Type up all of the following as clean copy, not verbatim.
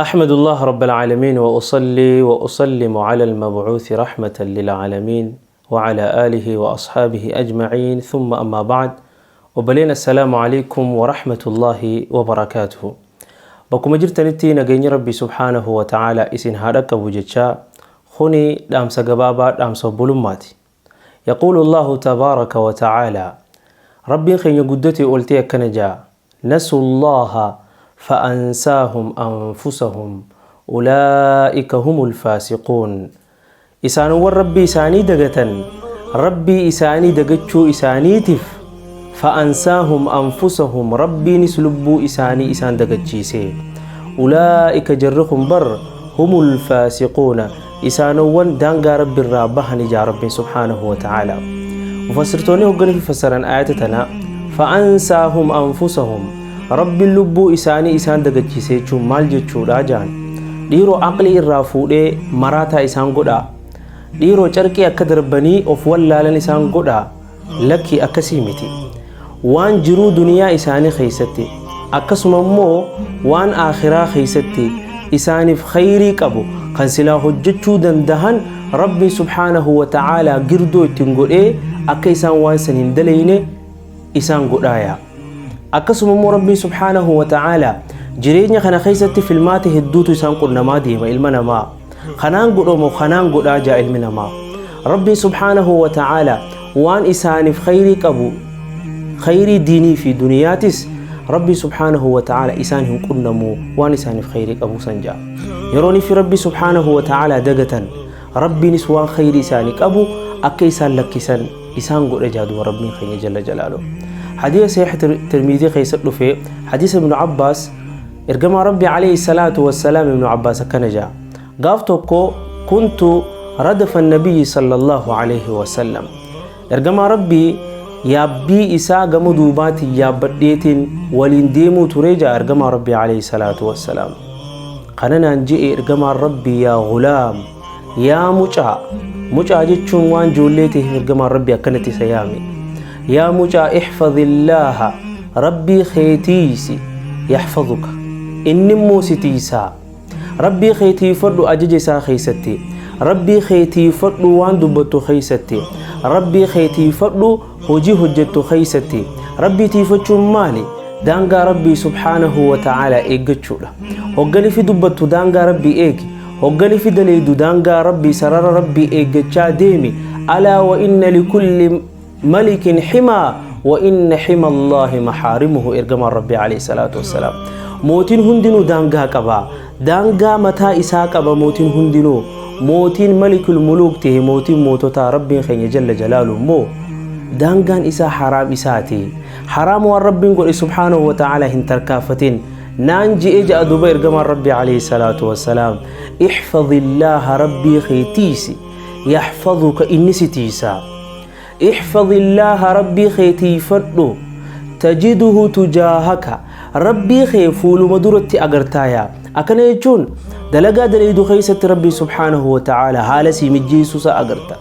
أحمد الله رب العالمين وأصلي وأسلم على المبعوث رحمة للعالمين وعلى آله وأصحابه أجمعين، ثم أما بعد. Obboleen, السلام عليكم ورحمة الله وبركاته. Bakkuma jirtanitti nageenyi Rabbi سبحانه وتعالى isin haa dhaqqabu jechaa, kuni dhaamsa gabaabaa, dhaamsa obbolummaati. يقول الله تبارك وتعالى، Rabbiin keenya guddatee oltee akkana jaa: نسوا الله فأنساهم أنفسهم أولئك هم الفاسقون. Isaanowwan Rabbii isaanii dagatan, Rabbii isaanii dagachuu isaaniitiif فأنساهم أنفسهم، Rabbiinis lubbuu isaanii isaan dagachiise. أولئك، jarri kun bar، هم الفاسقون، isaanowwan daangaa Rabbi irraa bahan ijaa Rabbiin سبحانه وتعالى. Mufassirtoonni hogganii fi fassaran ayata tana, فأنساهم أنفسهم، Rabbiin lubbuu isaanii isaan dagachiise jechuun maal jechuudha jaan. Dhiiroo, aqlii irraa fuudhee maraataa isaan godhaa? Dhiiroo, carqii akka darbanii of wallaalan isaan godhaa? Lakki, akkasii miti. Waan jiruu duniyaa isaanii keessatti, akkasuma immoo waan aakhiraa keessatti isaaniif khayrii qabu kan silaa hojjechuu dandahan, Rabbiin سبحانه وتعالى girdoo ittiin godhee akka isaan waan san hin dalayne isaan godhaaya. Akkasuma immoo Rabbiin سبحانه وتعالى jireenya kana keessatti filmaata hedduutu isaan qunnamaa deema. Ilma namaa kanaan godhomo, kanaan godhaa jaa ilmi namaa. Rabbiin سبحانه وتعالى waan isaaniif khayrii qabu, khayrii diinii fi duniyaatis, Rabbi سبحانه وتعالى isaan hin qunnamu waan isaaniif khayrii qabu san jaa. Yeroon fi Rabbi سبحانه وتعالى dagatan, Rabbiinis waan khayrii isaanii qabu akka isaan lakkisan isaan godhe jaaduba Rabbiin keenya جل جلاله. Hadiisa Sahiih Tirmizii keessa dhufe, hadiisa Ibnu Abbaas, ergamaa Rabbi عليه الصلاة والسلام. Ibnu Abbaas akkana jaa: gaaf tokko كنت ردف النبي صلى الله عليه وسلم، ergamaa Rabbii yaabbii isaa gama duubaatiin yaabbadheetiin waliin deemuu ture jaa. Ergamaa Rabbii عليه الصلاة والسلام kana naan je'e. Ergamaan Rabbii: "Yaa غلام, yaa mucaa." Mucaa jechuun waan ijoollee ta'eef ergamaan Rabbii akkanatti isa yaame. "Yaa mucaa, احفظ الله, Rabbii keetiisi, يحفظك, inni immoo si tiisaa. Rabbii keetiifadhu ajaja isaa keessatti, Rabbii keetiifadhu waan dubbattu keessatti, Rabbii keetiifadhu hojii hojjettu keessatti." Rabbii tiifachuun maali? Daangaa Rabbii سبحانه وتعالى eeggachuudha. Hogganii fi dubbattu daangaa Rabbii eegi, hogganii fi daleeydu daangaa Rabbii, sarara Rabbii eeggachaa deemi. ألا وإن لكل ملك حمى وإن حمى الله محارمه. Ergamaan Rabbii عليه الصلاة والسلام: mootiin hundinuu daangaa qaba, daangaa mataa isaa qaba mootiin hundinuu. Mootiin ملك الملوك ta'e, mootiin moototaa, Rabbiin keenya جل جلاله immoo daangaan isaa haraam isaati. Haraam waan Rabbiin godhe سبحانه وتعالى hin tarkaanfatin naan ji'e ja'a duba ergamaan Rabbii عليه الصلاة والسلام. احفظ الله, Rabbii keetiisi, يحفظك, inni si tiisaa. احفظ الله, Rabbii keetiifadhu, تجده تجاهك, Rabbii kee fuuluma duratti agartaaya. Akkana jechuun dalagaa daleeydu keessatti Rabbii سبحانه وتعالى haala sii mijjeessuusa agarta,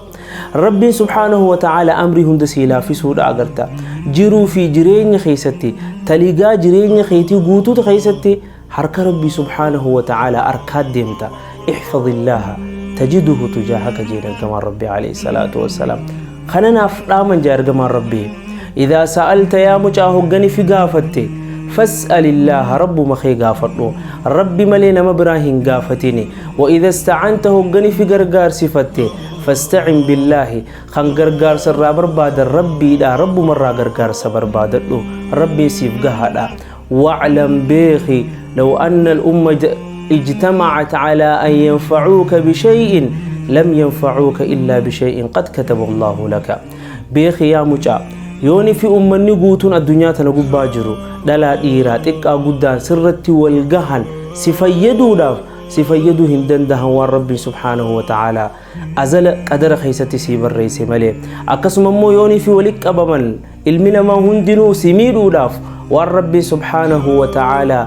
Rabbiin سبحانه وتعالى amrii hunda sii laaffisuudha agarta. Jiruu fi jireenya keessatti, taligaa jireenya keetii guutuuta keessatti harka Rabbii سبحانه وتعالى arkaa deemta. احفظ الله تجده تجاهك jeen ergamaan Rabbii عليه الصلاة والسلام. Kana naaf dhaaman jaa ergamaan Rabbii. إذا سألت, yaa mucaa, hoggani fi gaafatte, فاسأل الله, Rabbuma kee gaafadhu, Rabbi malee nama biraa hin gaafatini. وإذا استعنت, hoggani fi gargaarsifatte, فاستعن بالله, kan gargaarsa irraa barbaadan Rabbiidha, Rabbumarraa gargaarsa barbaadadhu, Rabbiin siif gahaadha. واعلم, beeki, لو أن الأمة اجتمعت على أن ينفعوك بشيء لم ينفعوك إلا بشيء قد كتب الله لك. Beeki yaa mucaa, yooni fi ummanni guutuun addunyaa tana gubbaa jiru, dhalaa dhiiraa, xiqqaa guddaan, sirratti wal gahan si fayyaduudhaaf, si fayyaduu hin dandahan waan Rabbiin سبحانه وتعالى azala qadara keessatti sii barreesse malee. Akkasuma immoo yoonii fi walitti qabaman ilmi namaa hundinuu si miidhuudhaaf, waan Rabbiin سبحانه وتعالى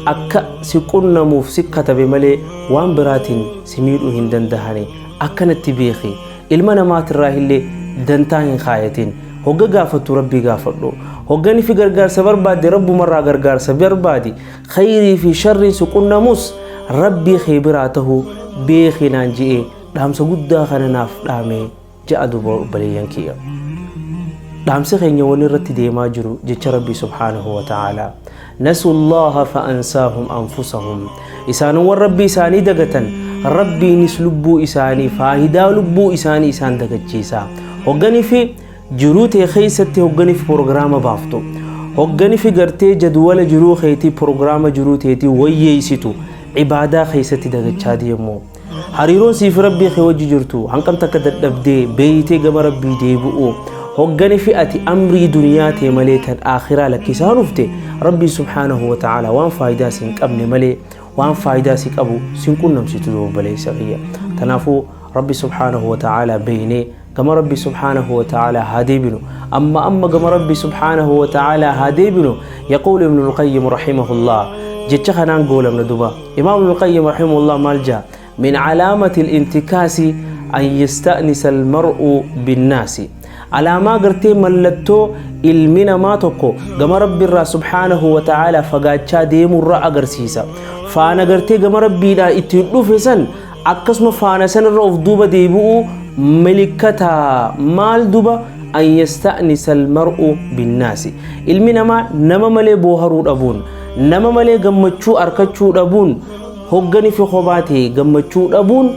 akka si qunnamuuf si katabe malee waan biraatiin si miidhuu hin dandahani. Akkanatti beeki, ilma namaatirraa illee dantaa hin kaayatin. Hogga gaafattu Rabbii gaafadhu, hoggani fi gargaarsa barbaadde rabbumarraa gargaarsa barbaadi. Khayrii fi sharriin si qunnamus Rabbii kee biraa tahuu beeki naan je'ee dhaamsa guddaa kana naaf dhaame je'a. Duuba obboleeyyan kiyya, dhaamsi keenya wani irratti deemaa jiru jecha Rabbii subhaanahu wa ta'aalaa: nasu Allaha fa ansaahum anfusahum. Isaanowwan Rabbii isaanii dagatan, Rabbiinis lubbuu isaanii, faayidaa lubbuu isaanii isaan dagachiisa. Hogganii fi jiruu tee keessatti hogganiif proogiraama baaftu, hoggani fi gartee jadwala jiruu keetii, proogiraama jiruu teetii wayyeessitu, ibaadaa keessatti dagachaa deemu. Hariiroon siif Rabbii kee wajji jirtu hanqam takka dadhabdee beeytee gama Rabbii deebi'u. Hoggani fi ati amrii duniyaa tee malee tan akhiraa lakkisaa dhufte, Rabbii subhaanahu wa ta'ala waan faayidaa si hin qabne malee waan faayidaa si qabu sin qunnamsitu. Obboleessa kiyya, tanaafuu Rabbi subhaanahu wa ta'ala beeynee gama Rabbi subhaanahu wa ta'ala haa deebinu. Amma amma gama Rabbi subhaanahu wa ta'ala haa deebinu. Yaquulu Ibnu Lqayyim rahimahullah, jecha kanaan goolamna. Duba Imaam Ibnu Lqayyim rahimahullah maal jaa? Min calaamati ilintikaasi an yasta'nisa almar'u binnaasi. Alaamaa gartee mallattoo ilmi namaa tokko gama Rabbiirraa subhaanahu wa ta'ala fagaachaa deemurra agarsiisa, faana gartee gama Rabbiidhaa ittiin dhufe san akkasuma faana sanirra of duuba deebi'uu milikkata. Maal duba? An yasta'nisa almar'u binnaasi. Ilmi namaa nama malee booharuu dhabuun, nama malee gammachuu arkachuu dhabuun, hoggani fi kophaa ta'e gammachuu dhabuun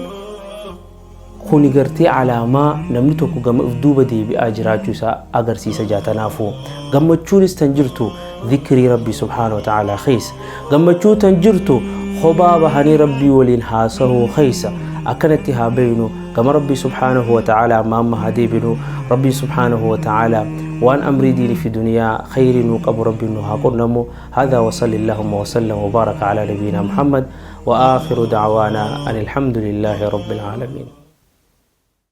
kuni gartee alaamaa namni tokko gama if duuba deebi'aa jiraachuu isaa agarsiisa. Jaatanaafuu gammachuunis tan jirtu dhikrii Rabbii subhaanahu wa ta'ala keessa, gammachuu tan jirtu kophaa bahanii Rabbii waliin haasahuu keessa. Akkanatti haa beeynu, gama Rabbii subhaanahu wa ta'ala amma amma haa deebinu. Rabbii subhaanahu wa ta'ala waan amrii diinii fi duniyaa khayrii nuu qabu Rabbiin nu haa qunnamu. هذا وصل اللهم وسلم وبارك على نبينا محمد، وآخر دعوانا أن الحمد لله رب العالمين.